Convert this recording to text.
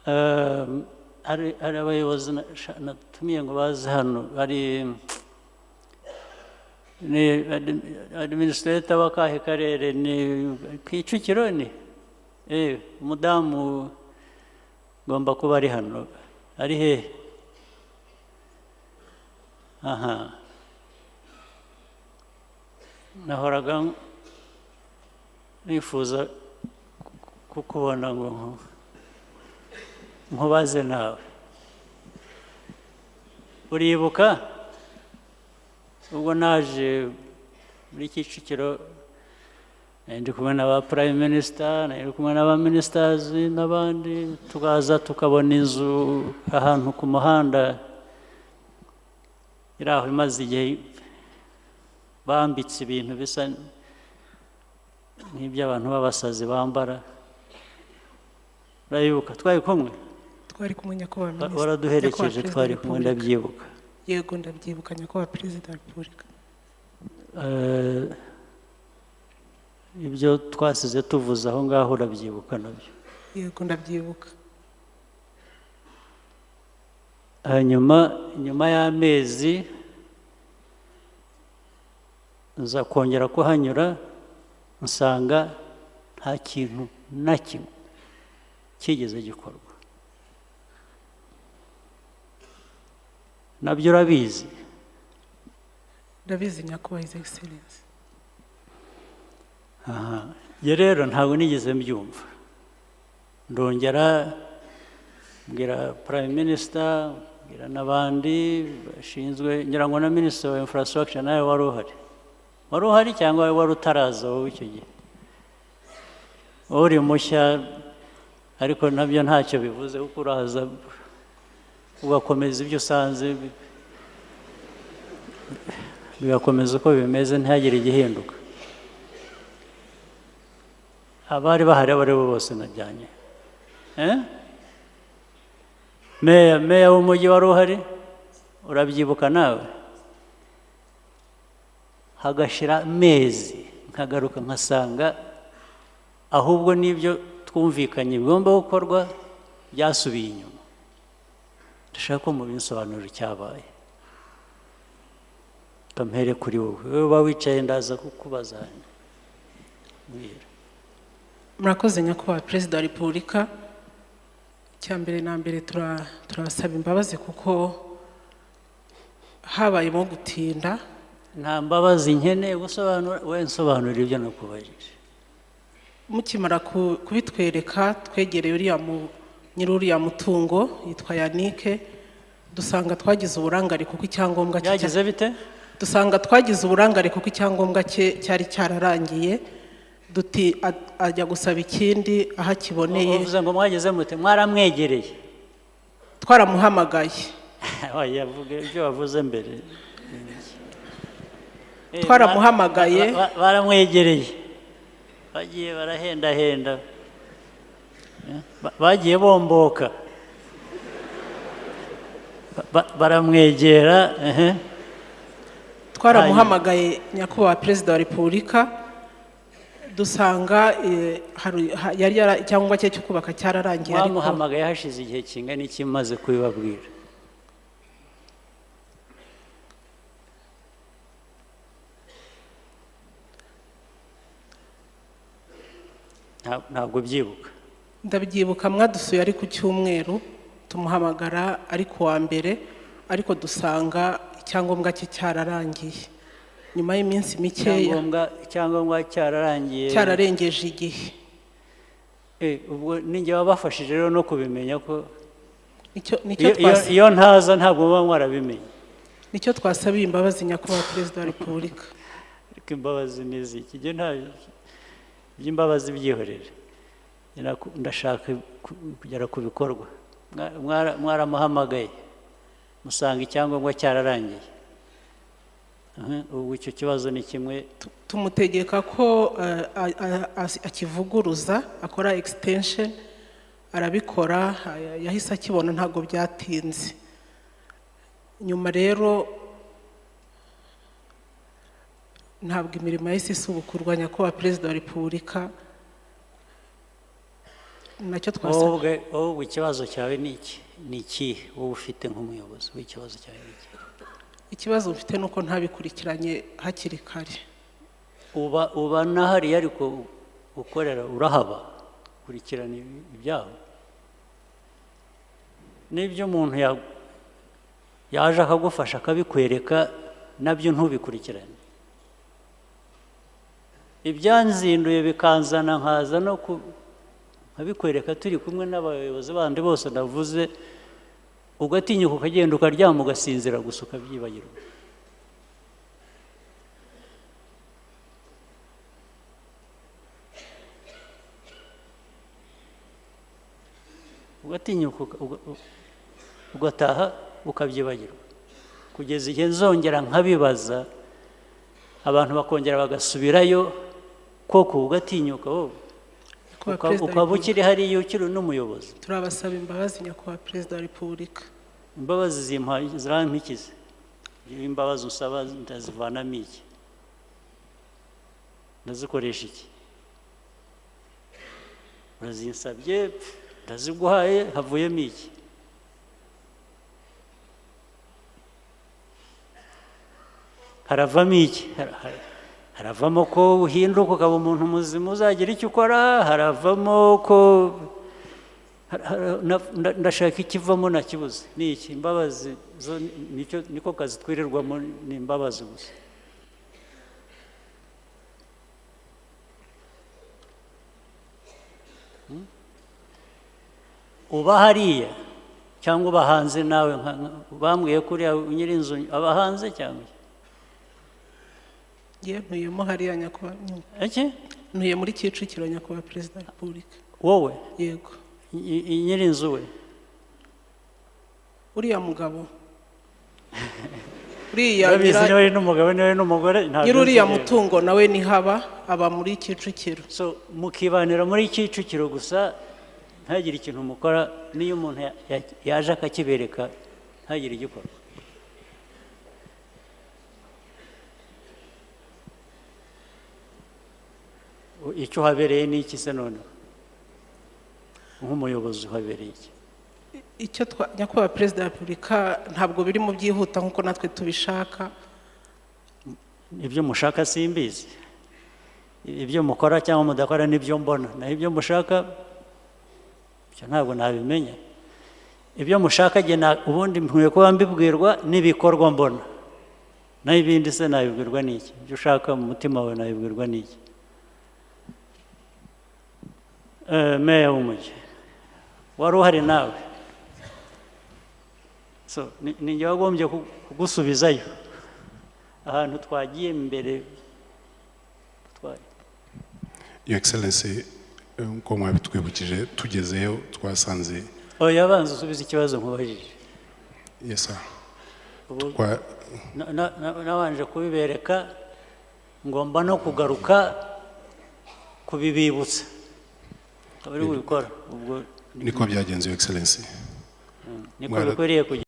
Hari abayobozi natumiye ngo baze hano, hari ni administrator w'akahe karere? Ni Kicukiro, ni umudamu ngomba kuba ari hano, ari hehe? Aha nahoraga nifuza kukubona ngo nkubaze nawe. Uribuka ubwo naje muri Kicukiro, nari ndi kumwe na ba prime minister, nari ndi kumwe n'aba ministers n'abandi, tukaza tukabona inzu ahantu ku muhanda iri aho imaze igihe bambitse ibintu bisa nk'iby'abantu b'abasazi bambara. Urayibuka? Twari kumwe? Twari kumwe, nyakubahwa minisitiri. Waraduherekeje. Nyakubahwa Perezida Twari wa kumwe. Repubulika. Ndabyibuka. Yego, ndabyibuka, nyakubahwa Perezida wa Repubulika. Ibyo twasize tuvuze aho ngaho urabyibuka nabyo? Yego, ndabyibuka. Hanyuma nyuma y'amezi nza kongera kuhanyura, nsanga nta kintu na kimwe kigeze gikorwa. Nabyo urabizi? Ndabizi, nyakubahwa His Excellence. Aha njye rero ntabwo nigeze mbyumva. Ndongera mbwira prime minister, mbwira n'abandi bashinzwe, ngira ngo na minisitiri wa infrastructure nawe wari uhari. Wari uhari cyangwa wari utaraza wowe icyo gihe? Wowe uri mushya, ariko nabyo ntacyo bivuze kuko uraza ugakomeza ibyo usanze, bigakomeza uko bimeze, ntihagire igihinduka. Abari bahari abo ari bo bose najyanye. Meya w'umujyi wari uhari, urabyibuka nawe? Hagashira amezi, nkagaruka nkasanga ahubwo n'ibyo twumvikanye bigomba gukorwa byasubiye inyuma. Ndashaka ko mubinsobanurira icyabaye. Kampere kuri wowe, wowe uba wicaye, ndaza kukubaza mbwira. Murakoze, nyakubahwa Perezida wa Repubulika. Icya mbere na mbere, turabasaba imbabazi kuko habayemo gutinda. Nta mbabazi nkeneye gusobanura, we nsobanurira ibyo nakubajije. Mukimara kubitwereka, twegereye uriya nyiri uriya mutungo yitwa Yannick, dusanga twagize uburangare kuko icyangombwa cye Byagize bite? Dusanga twagize uburangare kuko icyangombwa cye cyari cyararangiye, duti ajya gusaba ikindi aho akiboneye. Uvuze ngo mwagize mute? Mwaramwegereye? Twaramuhamagaye. Oya, vuga ibyo wavuze mbere. Twaramuhamagaye. Baramwegereye, bagiye barahendahenda, bagiye bomboka, baramwegera, ehe. Twaramuhamagaye, nyakubahwa Perezida wa Repubulika, dusanga yari icyangombwa cye cyo kubaka cyararangiye, ariko Mwamuhamagaye hashize igihe kingana iki maze kubibabwira? Ntabwo byibuka? Ndabyibuka, mwadusuye ari ku cyumweru, tumuhamagara ari ku wa mbere, ariko dusanga icyangombwa cye cyararangiye nyuma y'iminsi mikeya. Icyangombwa cyararangiye? Cyararengeje igihe. Ubwo ninjye wabafashije rero no kubimenya ko Nicyo iyo ntaza ntabwo muba mwarabimenye. Nicyo twasabiye imbabazi, nyakubahwa Perezida wa Repubulika. Ariko imbabazi ni iziki? Njye nta iby'imbabazi, byihorere. Ndashaka kugera ku bikorwa. Mwaramuhamagaye musanga icyangombwa cyararangiye. Ubu icyo kibazo ni kimwe. Tumutegeka ko akivuguruza, akora extension, arabikora, yahise akibona, ntabwo byatinze. Nyuma rero ntabwo imirimo yahise isubukurwa, nyakubahwa Perezida wa Repubulika. Nacyo twasaba. Wowe ikibazo cyawe ni iki? Ni ikihe wowe ufite nk'umuyobozi? Wowe ikibazo cyawe ni iki? Ikibazo mfite ni uko ntabikurikiranye hakiri kare. Uba na hariya, ariko ukorera urahaba, kurikirana ibyaho n'ibyo umuntu yaje akagufasha akabikwereka, nabyo ntubikurikirane. Ibyanzinduye bikanzana nkaza no nkabikwereka turi kumwe n'abayobozi bandi bose navuze, ugatinyuka ukagenda ukaryama ugasinzira gusa ukabyibagirwa. Ugatinyuka ugataha ukabyibagirwa kugeza igihe nzongera nkabibaza, abantu bakongera bagasubirayo koko, ugatinyuka wowe. Nyakubahwa Perezida wa Ukaba Repubulika. ukiri hariya, ukiri n'umuyobozi. Turabasaba imbabazi, Nyakubahwa Perezida wa Repubulika. Imbabazi zimpa zirampikize? Imbabazi usaba ndazivanamo iki? Ndazikoresha iki? Urazinsabye, ndaziguhaye, havuyemo iki? Haravamo iki? Haravamo ko uhinduka ukaba umuntu muzima uzagira icyo ukora? Haravamo ko ndashaka ikivamo nakibuze. Ni iki? Imbabazi zo nicyo niko kazi twirirwamo, ni imbabazi gusa. Uba hariya cyangwa uba hanze nawe? Bambwiye ko uriya nyir'inzu aba hanze cyangwa iki? Ngiye ntuyemo hariya, nyakubahwa. Iki? Ntuye muri Kicukiro, Nyakubahwa Perezida wa Repubulika. Wowe? Yego. Nyir'inzu we? Uriya mugabo uriya Urabizi, niba ari n'umugabo, niba ari n'umugore, ntabwo nyiri uriya nzi. mutungo nawe nihaba, aba muri Kicukiro. So mukibanira muri Kicukiro gusa, ntagire ikintu mukora, n'iyo umuntu yaje akakibereka ntagire igikorwa? Icyo uhabereye ni iki se noneho? Nk'umuyobozi uhabereye iki? Icyo nyakubahwa Perezida wa Repubulika, ntabwo biri mu byihuta nk'uko natwe tubishaka. Ibyo mushaka simbizi. Ibyo mukora cyangwa mudakora nibyo mbona, naho ibyo mushaka ibyo ntabwo nabimenya. Ibyo mushaka jye ubundi nkwiye kuba mbibwirwa n'ibikorwa mbona, naho ibindi se nabibwirwa n'iki? Ibyo ushaka mu mutima wawe nabibwirwa n'iki? Meya w'umujyi wari uhari nawe, so ni njye wagombye kugusubizayo ahantu twagiye mbere twari. Your Excellency, nk'uko mwabitwibukije, tugezeyo twasanze Oya, banza usubize ikibazo nkubajije. Yes sir. Ubu nabanje kubibereka, ngomba no kugaruka kubibibutsa, akaba ari bubikora ubwo. Niko byagenze, Your Excellency. Niko bikwiriye kugenda.